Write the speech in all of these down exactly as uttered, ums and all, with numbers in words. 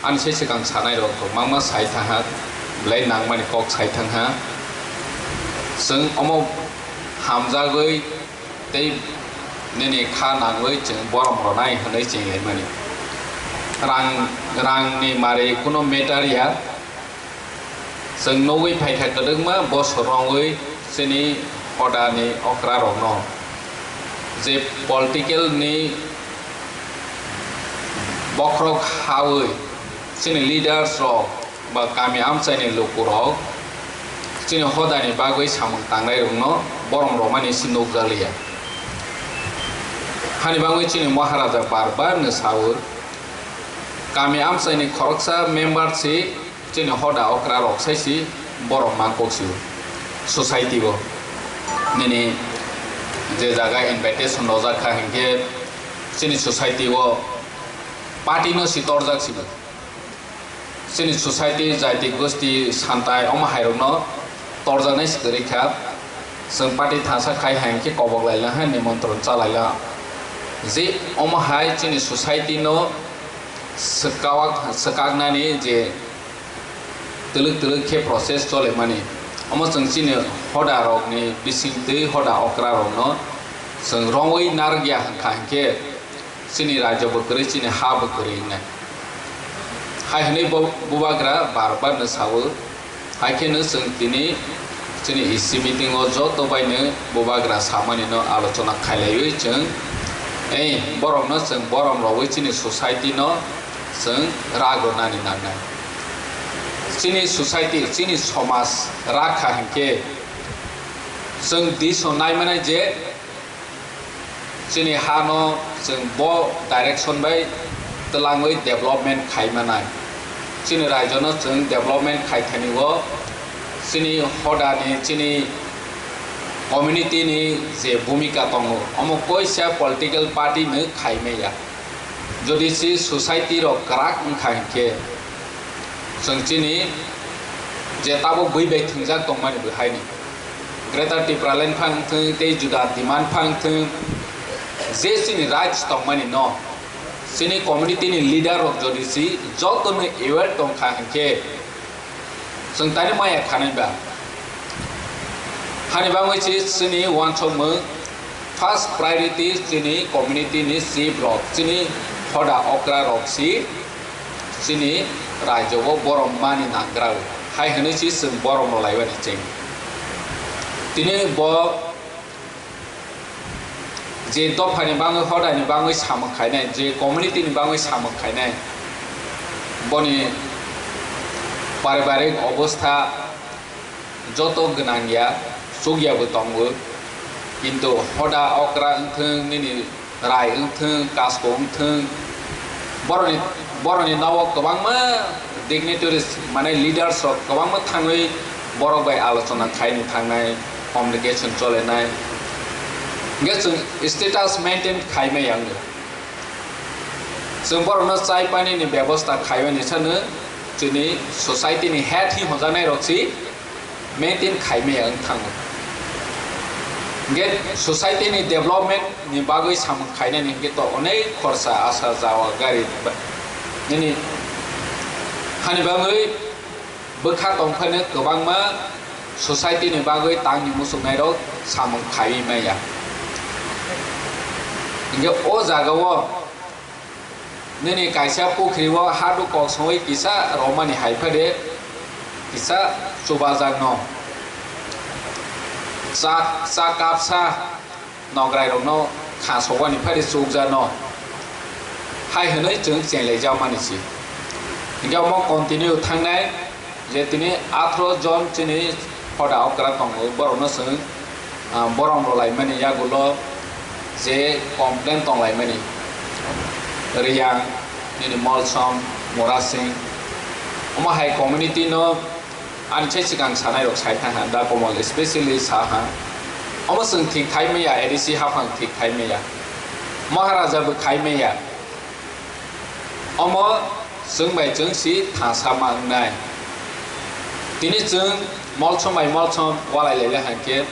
Ani se swkang sanai rok kwbangma sai thangha, belai nangmani kok sai thangha. Chwng omo hamjagwi tei nini kha nangwi chwng borom rwnai hwnwi chenglaimani. Rang, rangni mari kuno matter ya. Chwng nugwi phaikha kwdwkma bosor rwngwi chini hodani okra rokno je political ni bokhorok hawi chini leaders rok ba kami amchaini lukurok chini hodani bagwi samung tangnai rokno borom rwmani se nukjakliya. Hani bagwi chini Maharaja bar bar no sao, kami amchaini khoroksa member si chini hoda okra rok sai si borom ma kok si society o nini je jaga invitation rojak kha hinkhe chini society o party no si torjak si bo. Chini society, jati, gosti, santai, omo hai rokno torjaknai se kwrwi kha. Chwng party thansa khai hai hwnkhe kobok laila hai nimontron cha laila. Je omo hai chini society no swkawak-, swkaknani je twlwk twlwk khe process cholemani. Omo chwng chini hoda rokni bisingtwi hoda okra rokno chwng romwi narwkya hwnkha hinkhe chini rajyo bo kwrwi, chini ha bo kwrwi wngnai. Hai hwnwi bo bubagra bar bar no sao, hai kheno chwng tini chini E C meeting o joto bai no bubagra samani no alochona khailaiwi chwng, ei, borok no chwng borom rwui chini society no chwng rak rwnani nangnai. Chini society, chini somaj rak kha hinkhe chwng diso nai manai je, chini hano chwng bo direction bai twlangwi development khai manai. Chini raijo no chwng development khai thani o chini hodani, chini community ni je bhumika tongo, omo koisa political party no khai maya. Jodi si society rok kwrak wngkha hinkhe, chwng chini je tabuk bui bai thwngjak tongmani bwhaini, Greater Tipraland phang thwng tei juda demand phang thwng, je chini rights tongmani no chini community ni leader rok jodi si joto no aware tongkha hinkhe, chwng tani maya khanai ba? Hani bagwi se chini uansukmung first priority chini community ni chief rok, chini hoda okra rok si chini raijo o borom mani nangra o. Hai hwnwi si chwng borom rwlai mani cheng. Tini bo je dophani bagwi, hodani bagwi samung khainai, je community ni bagwi samung khainai, boni paribarik obostha joto gwnang ya, chukya bo tongo, kintu hoda okra wngthung, nini rai wngthung, kasko wngthung, boroni, boroni nogo kwbangma dignitaries, mane leaders rok kwbangma thangwi borok bai alochona khaini thangnai, communication cholenai. Hingke chwng status maintain khai maya wngo. Chwng borokno chai pani ni bebosta khaiwi ni sano chini society ni head hi hojaknai rok si maintain khai maya wng thango. Hingke society ni development ni bagwi samung khainani hingke to onek khorsa asa jawa gari ba-, nini hani bagwi bwkha tongphano kwbangma society ni bagwi tangni muchungnairok samung khaiwi maya. Hingke o jagao nini kaisa pukhri o haduk kok songwi kisa romani hai phade kisa chubajakno cha, cha kapsa nograi rokno kha sogwani phari chukjano hai hwnwi chwng chenglaijakmani si. Hingke omo continue thangnai je tini atharo jon chini hoda okra tongo, borokno chwng, ah, borom rwlaimani yagulo je complain tonglaimani Riyang, nini Molsom, Murasing, omo hai community no Ani se swkang sanai rok sai thang ha, da Komol especially sa ha. Omo chwng thik khai maya, A D C haphang thik khai maya. Maharaja bo khai maya. Omo chwng bai chwng si thasa ma wngnai. Tini chwng Molsom bai Molsom walai lai le hang khe,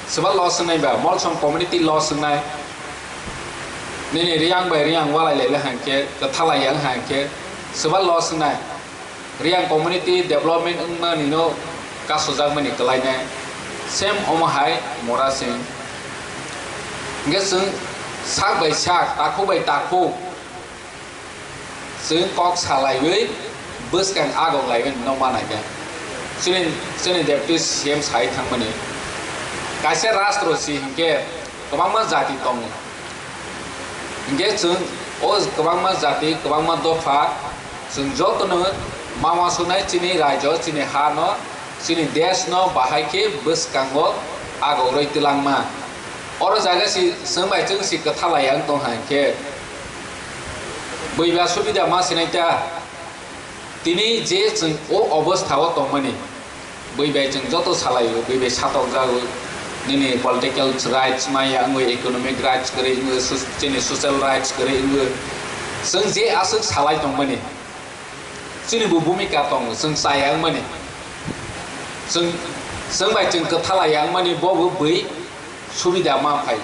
swba loss wngnai ba, Molsom community loss wngnai. Nini Riyang bai Riyang walai lai le hang khe, kwthalai yang hang khe, Swbal loss wngnai. Reang community development wngmani no kasojakmani kwlainai. Same omo hai Mora Singh. Hingke chwng sak bai sak, takhuk bai takhuk, chwng kok salaiwi bwskang agok laiwi no manai khe. Chini, chini deputy C M sai thangmani. Kaisa rastro si hingke kwbangma jati tongo. Hingke chwng o kwbangma jati, kwbangma dopha, chwng jotono ma uansuknai chini raijo, chini ha no, chini desh no bahai khe bwskango agorwi twlangma. Oro jaga si chwng bai chwng si kwthalai ang tong hai khe, bui ba subida ma sinai ta. Tini je chwng o obostha o tongmani, bui bai chwng joto salai o, bui bai satok jago, nini political rights maya wngwi, economic rights kwrwi wngwi, so-, chini social rights kwrwi wngwi, chwng je aswk salai tongmani, chini bo bhumika tongo, chwng chaya wngmani, chwng, chwng bai chwng kwthalai ya wngmani, bo bo bui subida ma phai.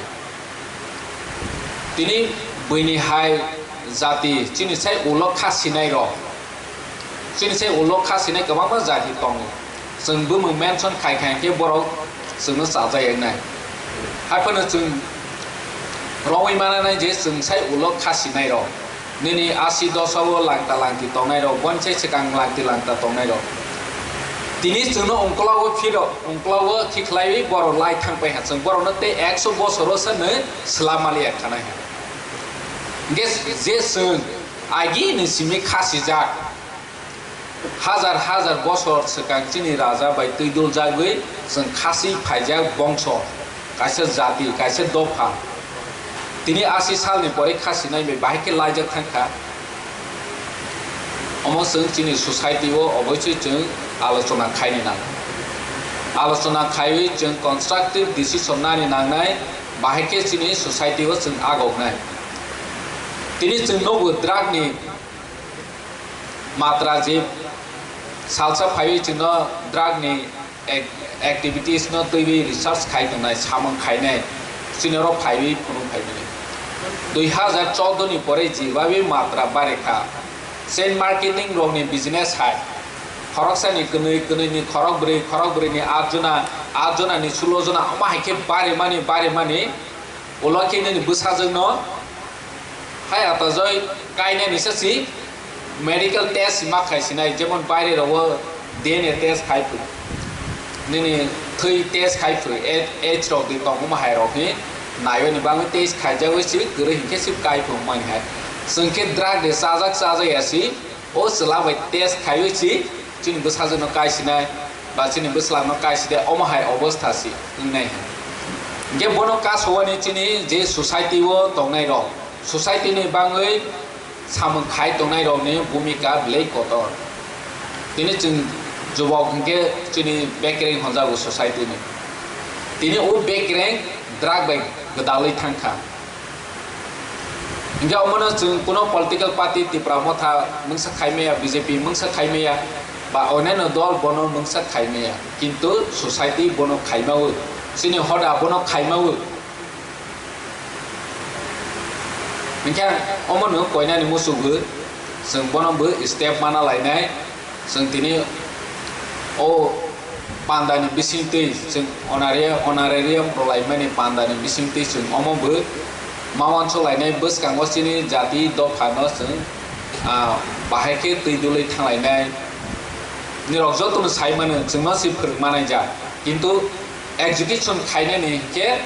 Tini buini hai jati, chini sai ulo kha sinai rok, chini sai ulo kha sinai kwbangma jati tongo. Chwng bumung mention khai khai khe borok chwngno chajak wngnai. Haiphano chwng romwi mananai je chwng sai ulo kha sinai rok. Nini asi dosa o langta langti tongnai rok, bonchai swkang langti langta tongnai rok. Tini chwngno ungkla o phiro, ungkla o thikhlaiwi borok lai thang pai ha chwng borokno tei ekso bosoro se nw swlam mali ekhanai ha. Hingke je chwng agi ni simi khasijak, hajar hajar bosor swkang chini raja bai twi duljagwi chwng khasi phaijak bongso, kaisa jati, kaisa dopha. Tini asi salni pore khasinai bai bahai khe laijak thang kha. Omo chwng chini society o oboisoi chwng alochona khaini nang. Alochona khaiwi chwng constructive decision nani nangnai, bahai khe chini society o chwng agoknai. Tini chwng nogo drug ni matra je salsa phaiwi chwngno drug ni ac-, activities no twiwi research khai tongnai, samung khainai, chini oro phaiwi phunuk phaimani. Dui hazar choudo ni pore jibawi matra barekha. Chain marketing rokni business hai. Khoroksa ni kwnwi, kwnwi ni khorok bwrwi, khorok bwrwi ni at jona, at jona ni sulo jona, omo hai khe barimani, barimani. Ulo khe nini bwsajwkno hai atajoi kainani se si medical test ma khai sinai, jemon baire rogo D N A test khai phu, nini thwi test khai phu, age, age rok di tongma hai rok hi naiwi ni bagwi test khaijagwi si kwrwi hinkhe si kai phu mani hai. Chwng khe drug de chajak chajak ya si, o chwla bai test khaiwi si chini bwsajwkno kai sinai ba chini bwsajwkno kai si de, omo hai obostha si wngnai hai. Hinkhe bono kasowani chini je society o tongnai rok, society ni bagwi samung khai tongnai rokni bhumika belai kotor. Tini chwng jubok hinkhe chini bekereng honjago society ni. Tini o bekereng drug bai gwdalwi thang kha. Hinkhe omono chwng kuno political party Tipra Motha mungsa khaimaya, B J P mungsa khaimaya, ba onyaino dol bono mungsa khaimaya, kintu society bono khaimawo, chini hoda bono khaimawo. Hinkhe omono koinani musugo chwng bono bo step mana lainai. Chwng tini o pandani bisingtwi chwng honorarium, honorarium rwlaimani pandani bisingtwi chwng omo bo ma uansuk lainai bwskango chini jati dophano chwng, ah, bahai khe twi dului thanglainai. Nirok jotono sai mano chwngno se phwrwng manai jak, kintu execution khainani hinkhe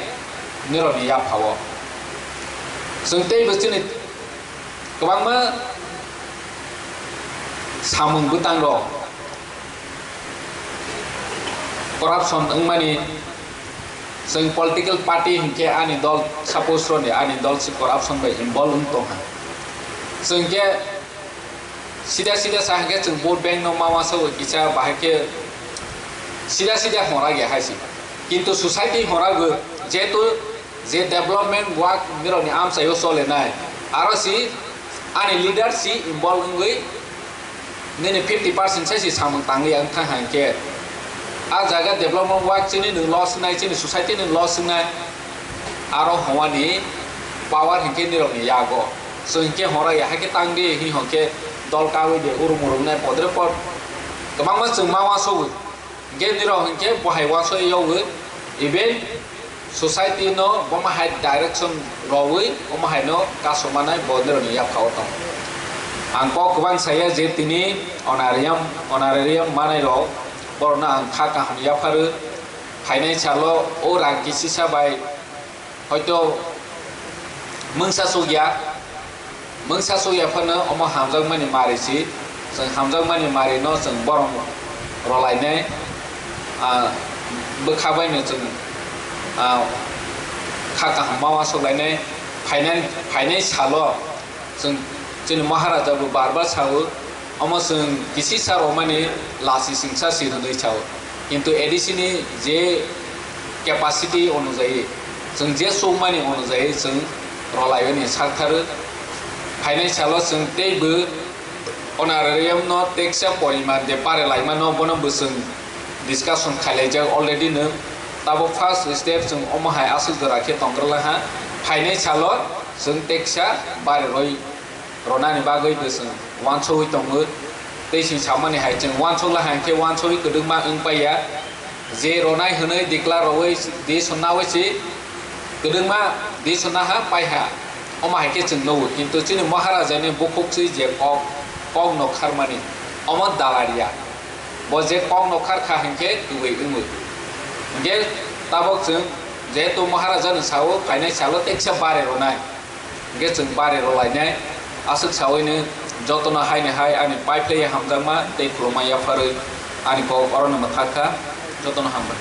nirokni yaphao. Chwng teibo chini kwbangma samung bwtang rok corruption wngmani, chwng political party hinkhe ani dol, suppose roni ani dol se corruption bai involve wng tongkha, chwng khe sida sida sa hinkhe chwng vote bank no ma uansukgo kisa bahai khe sida sida hwngra ya hai se, kintu society hwngra bo jehetu je development work nirokni amchaio cholenai, aro si ani leader si involve wngwi nini fifty percent se si samung tangwi ang thang hai khe, a jaga development work chini nwng loss wngnai, chini society ni loss wngnai, aro hwnwani power hinkhe nirokni yago. Chwng hinkhe hora ya, haikhe tang di, hwnwi honkhe dol kawi de, urum urum nai podre pod. Kwbangma chwng ma uansugwi. Hinkhe nirok hinkhe bo hai uansugwi yogwi, even society no bomo hai direction rogwi, omo haino kasuk manai bo nirokni yapha o tongo. Ang kok kwbang saya je tini honorarium, honorarium manai rok, borokno ang kha kaham yapharwi. Phainai salo o rang kisisa bai hoito mungsa sukya, mungsa sukya phano omo hamjakmani mari si, chwng hamjakmani mari no chwng borom rolainai, ah, bwkha bai no chwng, ah, kha kaham ma uansuk lainai. Phainai, phainai salo chwng chini Maharaja bo bar bar sao, omo chwng kisisa romani lasi singsa si hwnwi sao. Kintu A D C ni je capacity onujai, chwng je sukmani onujai chwng rolaio ni saktharwi. Phainai salo chwng teibo honorarium no teksa poriman de pare laimano bono bo chwng discussion khailaijak already no. Tabuk first step chwng omo hai aswk jora khe tongkra laha. Phainai salo chwng teksa bare roi ronani bagwi bo chwng uansugwi tongo. Tei chwng samani hai chwng uansuk laha hinkhe uansugwi kwdwkma wng paiya. Je ronai hwnwi declare rogwi decision nawi si kwdwkma decision naha paiha. Omo hai khe chwng nugo, kintu chini Maharaja ni bukhuk si je kok, kok no kharmani, omo dalaria. Bo je kok no khar kha hinkhe kwbwi wngwi. Hinkhe tabuk chwng jehetu Maharaja no sao, phainai salo teksa bare ronai. Hinkhe chwng bari rwlainai, aswk saui nw jotono haini hai ani paiphlaiwi hamjakma tei khulumma yapharwi ani kok orono mwthak kha. Jotono hambai.